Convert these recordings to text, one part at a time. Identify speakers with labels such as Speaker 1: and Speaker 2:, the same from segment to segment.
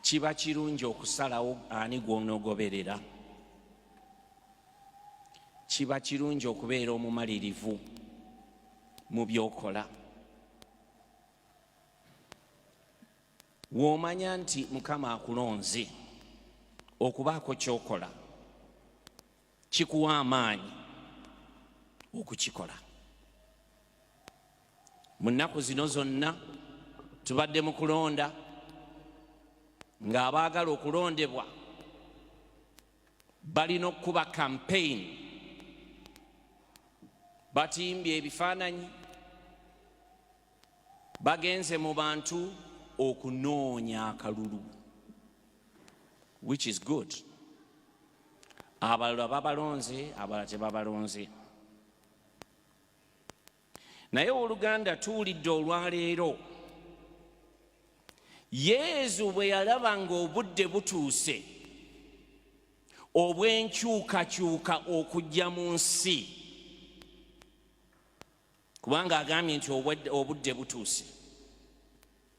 Speaker 1: Kiba kirungi okusalawo ani gw'onoogoberera. Kiba kirungi okubeera omumalirivu mu by'okola. W'omanya nti Mukama akulonze okubaako ky'okola, kikuwa amaanyi okukikola. Mu nnaku zino zonna tubadde mu kulonda ng'abaagala okulondebwa balina okukuba campaign, batimbye ebifaananyi, bagenze mu bantu okunoonya akalulu, which is good. Abalala babalonze, abalala tebabalonze. Naye oluganda tuwulidde olwaleero Yezu bwe yalaba ng'obudde butuuse obw'enkyukakyuka okujja mu nsi, kubanga agambye nti obudde butuuse,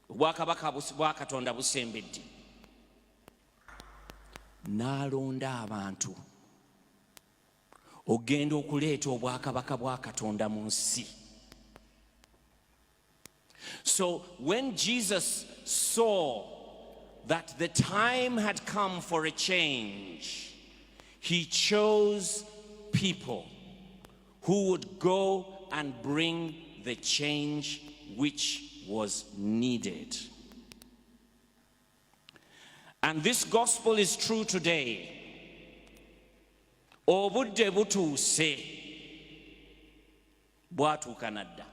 Speaker 1: obwakabaka bwa Katonda busembedde, n'alonda abantu okugenda okuleeta obwakabaka bwa Katonda mu nsi. So when Jesus saw that the time had come for a change, he chose people who would go and bring the change which was needed. And this gospel is true today. Obudde butuuse, bwatuuka nadda.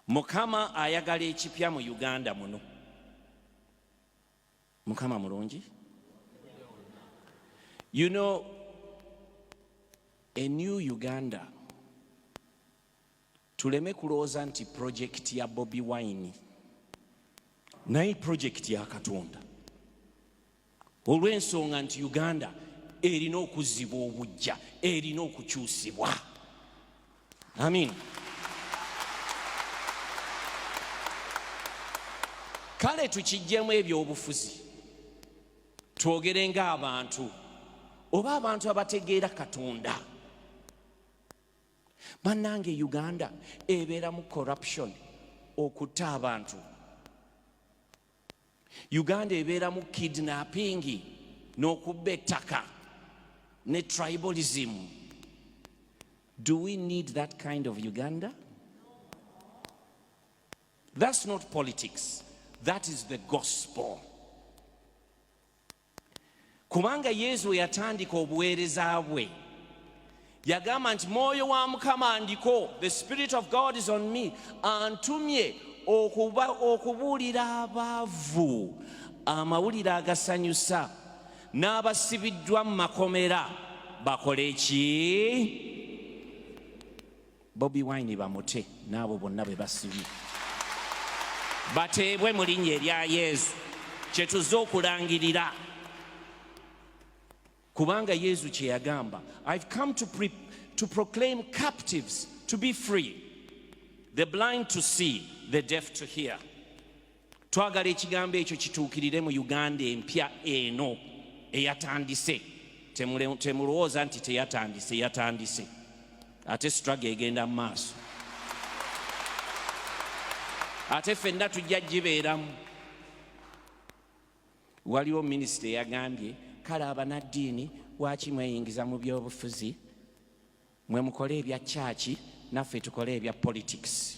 Speaker 1: Mukama ayagala ekipya mu Uganda muno. Mukama mulungi. You know, a new Uganda, tuleme kulowooza nti project ya Bobi Wine, naye project ya Katonda, olw'ensonga nti Uganda erina okuzzibwa obujja, erina okukyusibwa. Amin. Kale tukijjemu ebyobufuzi, twogere ng'abantu oba abantu abategeera Katonda. Bannange, Uganda ebeeramu corruption, okutta abantu. Uganda ebeeramu kidnapping n'okubba ettaka ne tribalism. Do we need that kind of Uganda? That's not politics. That is the gospel. Kubanga Yesu yatandika obuweereza bwe, yagamba nti mwoyo wa Mukama ndiko, the spirit of God is on me, antumye okubuulira abaavu amawulire agasanyusa, n'abasibiddwa mu makomera bakole ki? Bobi Wine bamute n'abo bonna be basibye bateebwe mu linnya erya Yesu, kye tuzze okulangirira. Kubanga Yesu kye yagamba, I've come to proclaim captives to be free, the blind to see, the deaf to hear. Twagala ekigambo ekyo kituukirire mu Uganda empya eno eyatandise. Temulowooza nti teyatandise, yatandise, ate struggle egenda mu maaso, ate ffenna tujja gibeeramu. Waliwo minisita eyagambye, kale abanaddiini waaki mweyingiza mu byobufuzi, mwe mukole ebya kyaki, naffe tukole ebya politics.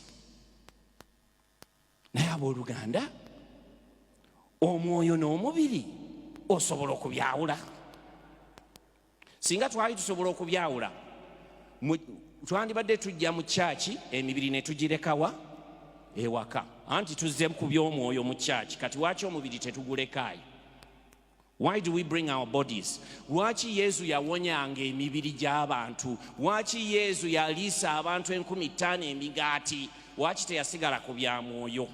Speaker 1: Naye abooluganda, omwoyo n'omubiri osobola okubyawula? Singa twali tusobola okubyawula, twandibadde tujja mu kyaki, emibiri ne tugirekawa ewaka. Anti tuzze ku by'omwoyo mu kyaki, kati waki omubiri tetugulekaayo? Why do we bring our bodies? Lwaki Yesu yawonyanga emibiri gy'abantu? Lwaki Yesu yaliisa abantu 5000 emigaati? Lwaki teyasigala ku bya mwoyo?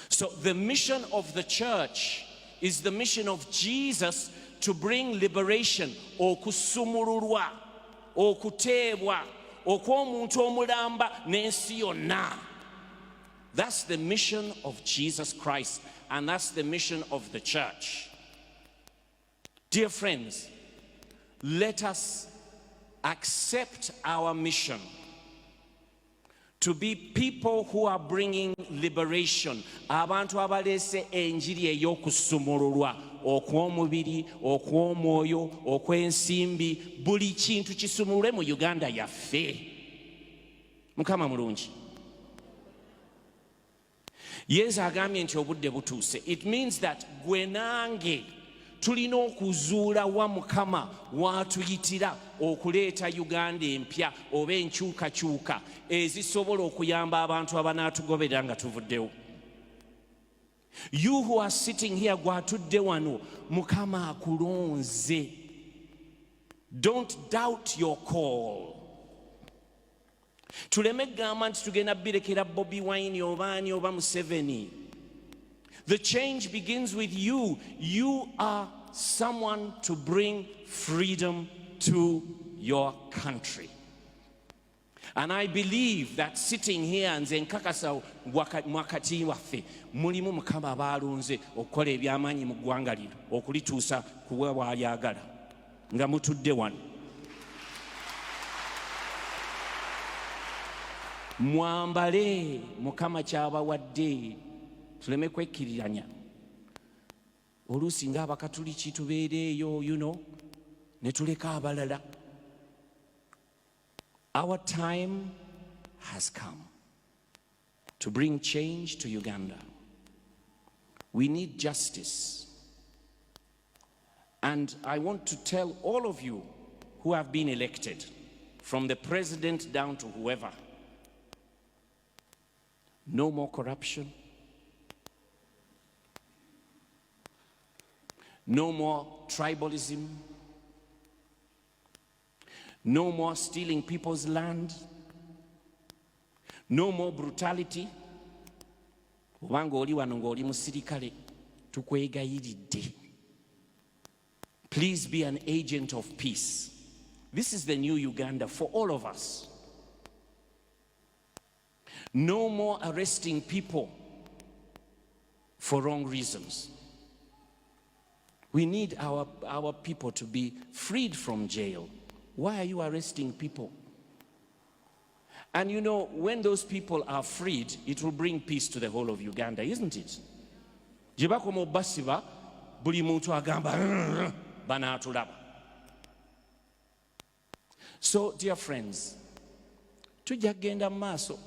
Speaker 1: So the mission of the church is the mission of Jesus to bring liberation, okusumululwa, okuteebwa okw'omuntu omulamba n'ensi yonna. That's the mission of Jesus Christ, and that's the mission of the church. Dear friends, let us accept our mission to be people who are bringing liberation, abantu abaleese enjiri ey'okusumululwa okw'omubiri, okw'omwoyo, okw'ensimbi, buli kintu kisumulule mu Uganda yaffe. Mukama mulungi. Yesu agambye nti obudde butuuse. It means that gwe nange tulina okuzuula wa Mukama w'atuyitira okuleeta Uganda empya oba enkyukakyuka ezisobola okuyamba abantu abanaatugoberera nga tuvuddewo. You who are sitting here, gw'atudde wano, Mukama akulonze. Don't doubt your call. Tuleme kugamba nti tugenda birekera Bobi Wine oba ani oba Museveni. The change begins with you. You are someone to bring freedom to your country. And I believe that sitting here, nze nkakasa wakati waffe mulimu Mukama abaalonze okukola ebyamaanyi mu ggwanga lino okulituusa ku we bw'alyagala nga mutudde wano. Mwambale Mukama ky'abawadde, tuleme kwekkiriranya. Oluusi ng'Abakatuliki tubeera eyo ne tuleka abalala. Our time has come to bring change to Uganda. We need justice. And I want to tell all of you who have been elected, from the president down to whoever, no more corruption, no more tribalism, no more stealing people's land, no more brutality. Obanga oli wano ng'oli musirikale, tukwegayiridde, please be an agent of peace. This is the new Uganda for all of us. No more arresting people for wrong reasons. We need our people to be freed from jail. Why are you arresting people? And when those people are freed, it will bring peace to the whole of Uganda, isn't it? Gye bakoma obasiba, buli muntu agamba banaatulaba. So, dear friends, tujja kugenda mu maaso.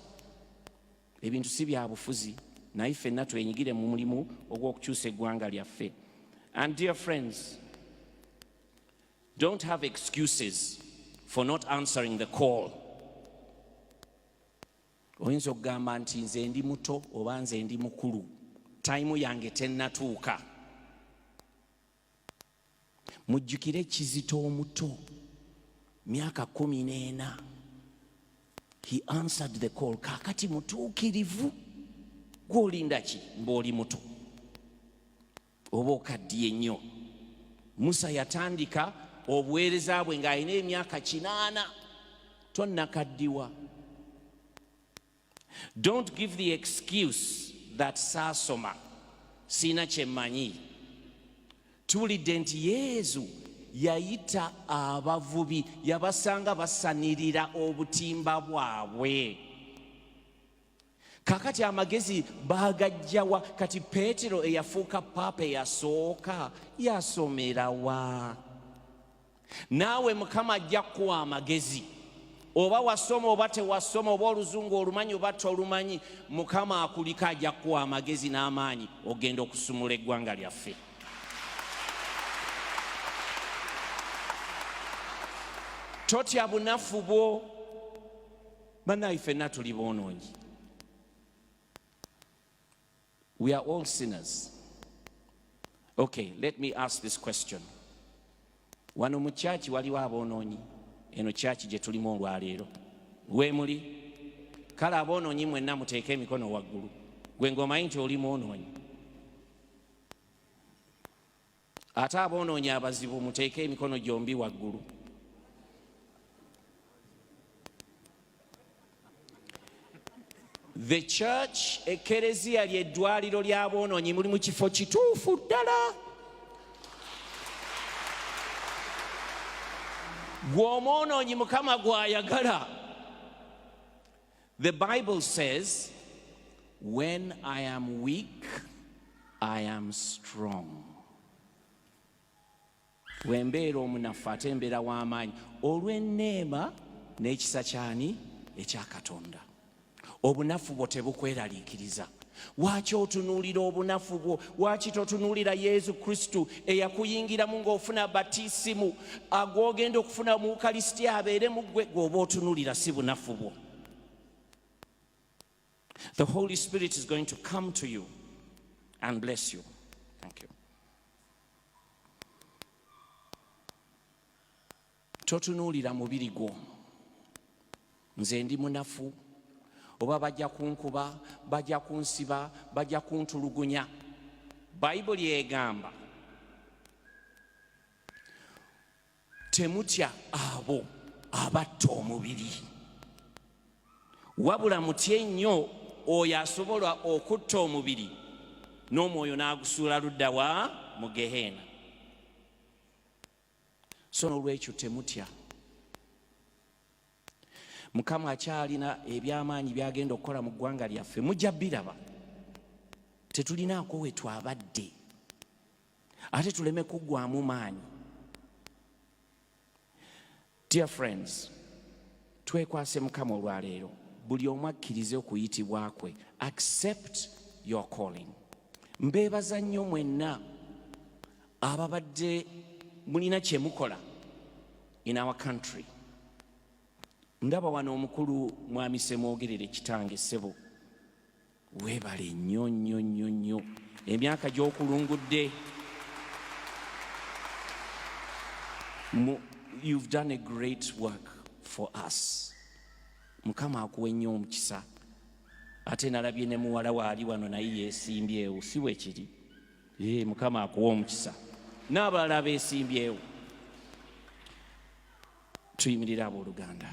Speaker 1: Ebintu si bya bufuzi, naye ffenna twenyigire mu mulimu ogw'okukyusa eggwanga lyaffe. And dear friends, don't have excuses for not answering the call. Oyinza okugamba nti nze ndi muto oba nze ndi mukulu, time yange tennatuuka. Mujjukire Kizito omuto, myaka 14, he answered the call. Kaakati mutuukirivu. Gw'olinda ki ng'oli muto oba okaddiye nnyo? Musa yatandika obuweereza bwe ng'alina emyaka 80. Tonnakaddiwa. Don't give the excuse that saasoma, siina kye mmanyi. Tuwulidde nti Yesu yayita abavubi, yabasanga basanirira obutimba bwabwe. Kakati amagezi bagajjawa? Kati Peetero eyafuuka paapa eyasooka yasomerawa? Naawe Mukama ajja kukuwa amagezi, oba wasoma oba tewasoma, oba oluzungu olumanyi oba tolumanyi, Mukama akuliko, ajja kukuwa amagezi n'amaanyi ogenda okusumula eggwanga lyaffe. Totya bunafu bwo. Bannaye, ffenna tuli boonoonyi. We are all sinners. Okay, let me ask this question. Wano mu kyaki waliwo aboonoonyi? Eno kyaki gye tulimu olwaleero weemuli? Kale aboonoonyi mwenna muteeke emikono waggulu, gwe ng'omanyi nti oli mwonoonyi. Ate aboonoonyi abazibu muteeke emikono gyombi waggulu. The church, ekereziya ly'eddwaliro ly'aboonoonyi, muli mu kifo kituufu ddala. Gwe omwonoonyi Mukama gw'ayagala. The Bible says, when I am weak, I am strong. Bwe mbeera omunafu ate mbeera w'amaanyi olw'enneema n'ekisa kyani ekya Katonda. Obunafu bwo tebukweraliikiriza. Waaki otunuulira obunafu bwo? Waaki totunuulira Yesu Kristo eyakuyingiramu ng'ofuna batisimu, gw'ogenda okufuna mu Ukalisitiya abeere mu ggwe? Gw'oba otunuulira si bunafu bwo. The Holy Spirit is going to come to you and bless you. Thank you. Totunuulira mubiri gwo, nze ndi munafu, oba bajja kunkuba, bajja kunsiba, bajja kuntulugunya. Bayibuli egamba, temutya abo abatta omubiri, wabula mutye nnyo oyo asobola okutta omubiri n'omwoyo n'agusuula ludda wa? Mu Geheena. So n'olwekyo temutya, Mukama akyalina ebyamaanyi byagenda okukola mu ggwanga lyaffe. Mujja biraba. Tetulinaako we twabadde, ate tuleme kuggwamu maanyi. Dear friends, twekwase Mukama olwaleero. Buli omu akkirize okuyitibwa kwe. Accept your calling. Mbeebaza nnyo mwenna ababadde mulina kyemukola in our country. Ndaba wano omukulu Mwami Semwogerere, kitange ssebo, weebale nnyo nnyo nnyo nnyo emyaka gy'okulungudde. You've done a great work for us. Mukama akuwe nnyo omukisa. Ate nalabye ne muwala waali wano, naye yeesimbyewo, si bwe kiri? Ee, Mukama akuwa omukisa n'abalala beesimbyewo. Tuyimirire, abooluganda.